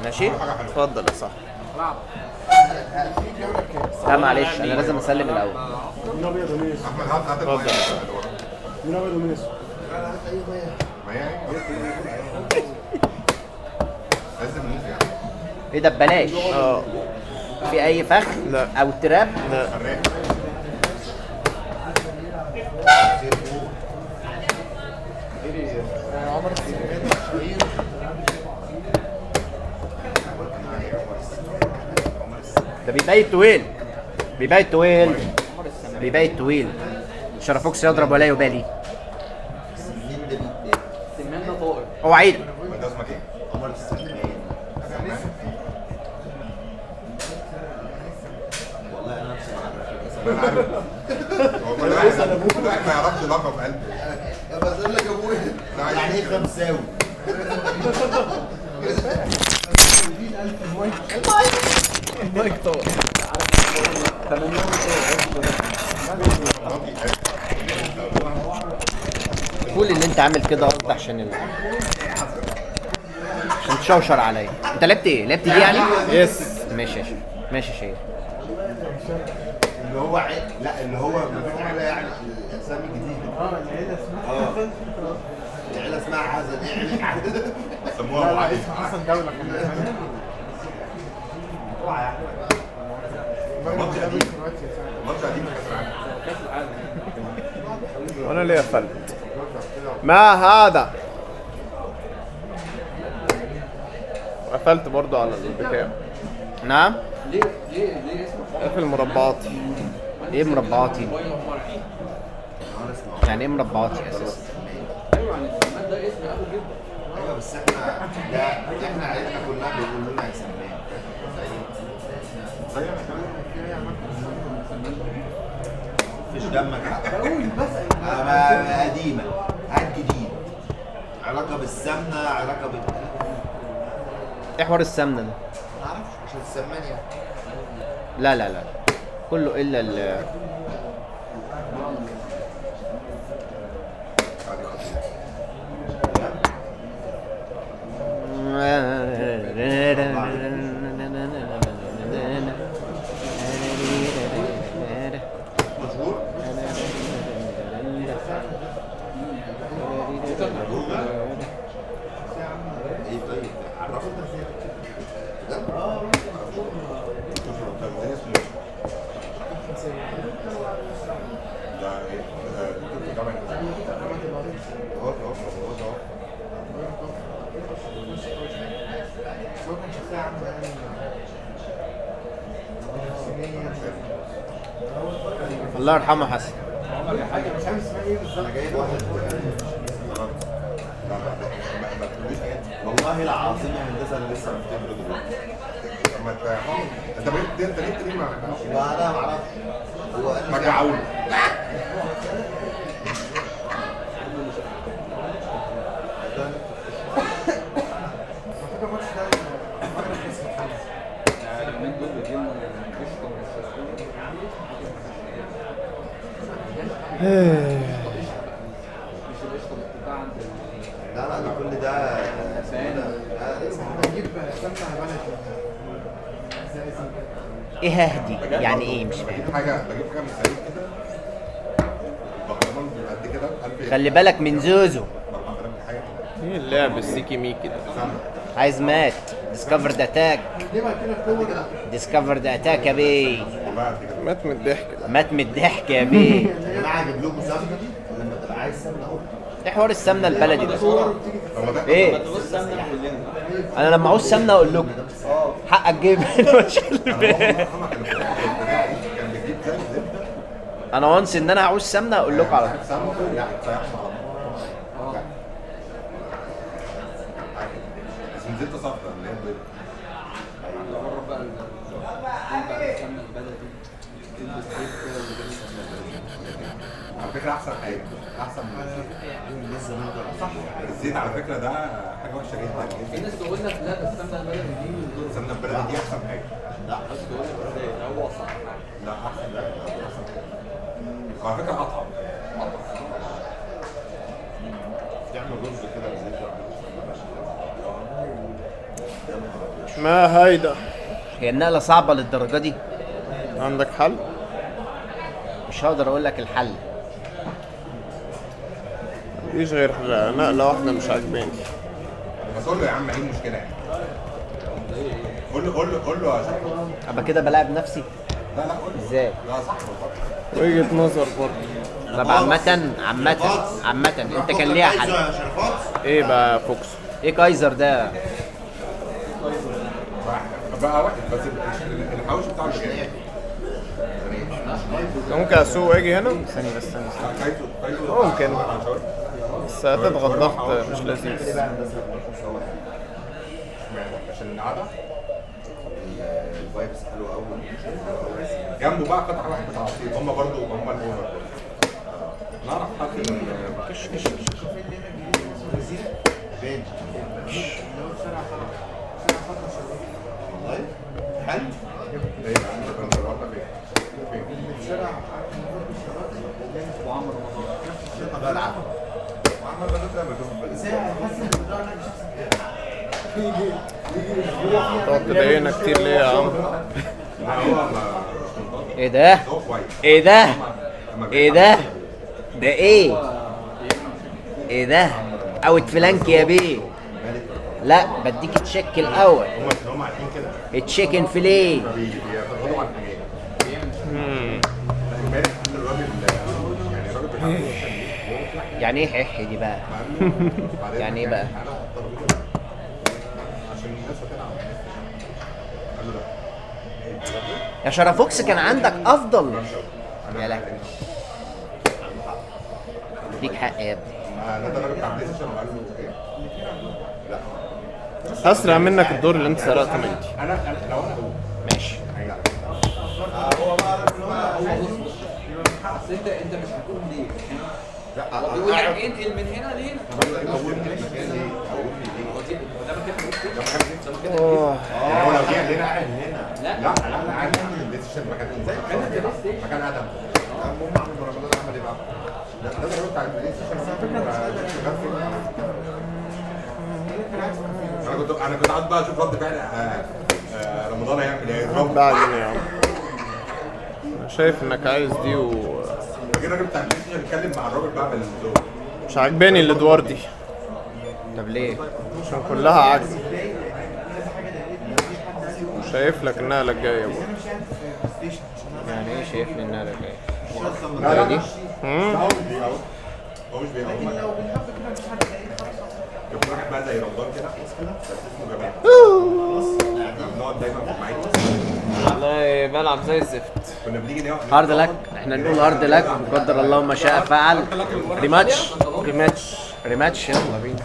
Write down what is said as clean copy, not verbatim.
ماشي. اتفضل يا صاحبي. لا معلش انا لازم اسلم الاول. احمد هات هات المية اللي ورا. ما هي لازم نموت يعني. ايه ده ببلاش؟ اه في اي فخ؟ لا. او تراب؟ لا. حراق. ده بيبيت طويل، بيبيت طويل، بيبيت طويل. شرفوكس يضرب ولا يبالي. السمان ده بيتاكل. السمان ده طائر. اوعى ايدك. ما ده اسمك ايه؟ عمر السمان. والله انا نفسي ما اعرفش. هو كل واحد كل واحد ما يعرفش لقب قلبه. بس اقول لك يا ابويا يعني ايه خمساوي؟ المايك طار. قول ان انت عامل كده قصد عشان عشان تشوشر عليا. انت لعبت ايه؟ لعبت دي يعني؟ yes. ماشي يا شيخ، ماشي يا شيخ. اللي هو لا اللي هو مفيش حاجة يعني الاسامي الجديدة. اه العيلة اسمها العيلة اسمها حسن. ايه عيله سموها ابو علي. حسن دولة. ماتش قديم، ماتش قديم كاس العالم. وانا ليه قفلت؟ ما هذا؟ قفلت برضو على البتاع. نعم؟ ليه ليه ليه اسمه قافل مربعاتي. ايه مربعاتي؟ موبايل عمر عيد؟ يعني ايه مربعاتي اساسا؟ ايوه يعني السمان ده اسم ابو جدا. ايوه بس احنا ده احنا عيلتنا كلها بيقولوا لنا يا سمان. زي ما كان. مفيش دمك. بقول قديمة هات جديد. علاقة بالسمنه، علاقة بال ايه حوار السمنة ده؟ ما اعرفش عشان السمان يعني. لا لا لا كله الا ال مشهور ايه؟ طيب عرفت بجد؟ ده ايه؟ ده دكتور في الجامعة. اهو اهو اهو اهو. الله يرحمه حسن. انا جايب واحد. لا لا ما تقوليش حاجات. والله العظيم يا هندسة انا لسه مفتكره دلوقتي. طب ما انت انت بقيت انت ليه ليه ما ما انا ما اعرفش هو قال ما لي جعوله. اليومين دول بيجيبوا قشطه من السيستم. مش القشطه اللي بتتباع عند لا لا ده كل ده الحسان. ده لسه. ايه ههدي؟ يعني ايه؟ مش فاهم. بجيب حاجة، بجيب حاجة من الخليج كده. البرطمان بيبقى قد كده 1000 خلي بالك من زوزو. 4000 حاجة كده. ايه اللعب السيكي ميكي ده؟ عايز مات. discovered attack، discovered attack يا بيه. والله قد كده. مات من الضحك ده. مات من الضحك يا بيه. يا جماعة اجيب لكم سمنه لما تبقى عايز سمنه اهو. ايه حوار السمنة البلدي ده؟ طب ما ده ايه؟ انا لما اعوز سمنه اقول لكم حقك جيب. انا كان كان بيجيب زي الزبدة. انا وانس ان انا هعوز سمنه اقول لكم على طول. سمنه لا تسيحها على طول. بس من زبدة صفرا اللي هي البيض. جرب بقى بقى السمنة البلدي تلبس زيت كده وتلبس. على فكرة احسن حاجة، احسن من الزيت. صح. الزيت على فكرة ده حاجة وحشة جدا في جدا. ناس تقول لك لا ده السمنة البلدي دي من السمنة البلدي دي احسن حاجة. لا ناس تقول لك ازاي ده هو صح. لا احسن، لا احسن حاجة. وعلى فكرة اطعم. تعمل رز كده بزيت ولا سمنه. ما هيدا؟ هي النقلة صعبة للدرجة دي؟ عندك حل؟ مش هقدر اقول لك الحل. مفيش غير نقلة واحدة مش عاجباني. بس قول له يا عم ايه المشكلة يعني؟ قول له قول له قول له يا شرف. ابقى كده بلاعب نفسي. لا لا قول له. ازاي؟ لا صح والله. وجهة نظر برضه. طب عامة عامة عامة انت كان ليها حل. يا شرفات. ايه بقى فوكس؟ ايه كايزر ده؟ بقى واحد بس الحواوشي بتاعه مش جامد. ممكن اسوق واجي هنا؟ ثانية بس ثانية. كايزو كايزو ممكن. بس هتضغط ضغط مش لذيذ. عشان القعدة ال vibes حلوة قوي. جنبه بقى فتح واحد بتاع عصير، هم برضو هم ال owner برضو. نعرف حد من كش كش كش. فين؟ والله حلو. ايه النهارده فين؟ فين؟ وعمر رمضان. بلعب. وعمال بدأت لما اشوف تقعد تضايقنا كتير ليه يا عم؟ لا هو ما مش منطقي. ايه ده؟ هو كويس. ايه ده؟ أما ايه ده؟ ده ايه؟ ايه ده؟ outflank يا بيه. لا بديك check الاول. هم عشان هم عارفين كده chicken fillet. فبيتغاضوا عن حاجات. لا، امبارح قال الراجل، يعني الراجل بتاع البلاي يعني ايه حح دي بقى؟ بعدين يعني ايه بقى؟ تعالى على الترابيزة عشان الناس هتلعب. قال له لا. يا شرفوكس كان عندك افضل. يا لهوي. ليك حق يا ابني. ما نادى الراجل بتاع البلاي ستيشن وقال له ايه؟ لا هسرق منك الدور اللي انت سرقته مني. انا لو انا هو ماشي. هو بقى الراجل هو اصل انت مش هتقول ليه؟ لا هو بيقول لك انقل من هنا لهنا. قومني المكان ليه؟ قومني ليه؟ هو ده مكان ده مكان ده مكان يعني هو لو جه هنا قاعد هنا. لا لا لا لا عادي البلاي ستيشن مكان مكان ادم. المهم عم رمضان عمل ايه بقى؟ لا ده الراجل بتاع البلاي ستيشن. بس على فكرة مش انا كنت قاعد بقى اشوف رد فعل رمضان هيعمل ايه؟ هيضربه. بعدين يا عم. انا شايف انك عايز دي ومش فجه الراجل بتاع البلاي ستيشن اتكلم مع الراجل بقى بالذوق. عاجباني الادوار دي طب ليه؟ عشان كلها عجز. شايف لك النقلة الجاية برضه. يعني ايه شايفني النقلة الجاية؟ لا لا دي؟ لا هو مش بيقوم، هو مش بيقوم. كان في واحد بقى زي رمضان كده بس اسمه جمال. كنا بنقعد دايما في المعادي. والله بلعب زي الزفت. كنا بنيجي نقعد. hard luck. احنا نقول hard luck، قدر الله ما شاء فعل. rematch rematch. rematch يلا بينا.